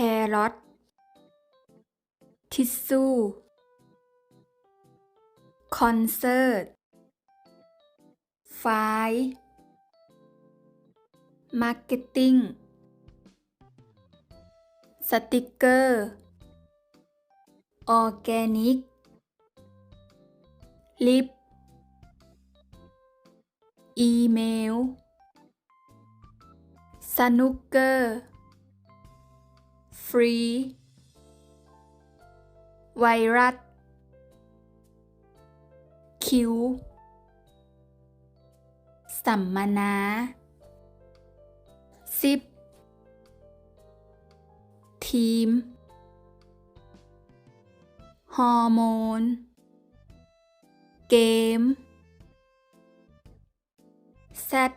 ແຄຣອດ ທິດຊູ ຄອນເສີດ ຟາຍ ມາເກັດຕິ້ງ ສະຕິກເກີ ອໍແກນິກ ລິບ ອີເມວ ສະນຸກເກີ ຟຣີ ໄວຣັດ ຄິວ ສຳມະນາ ຊິບ ທີມ ຮໍໂມນ ເກມ ແຊັດ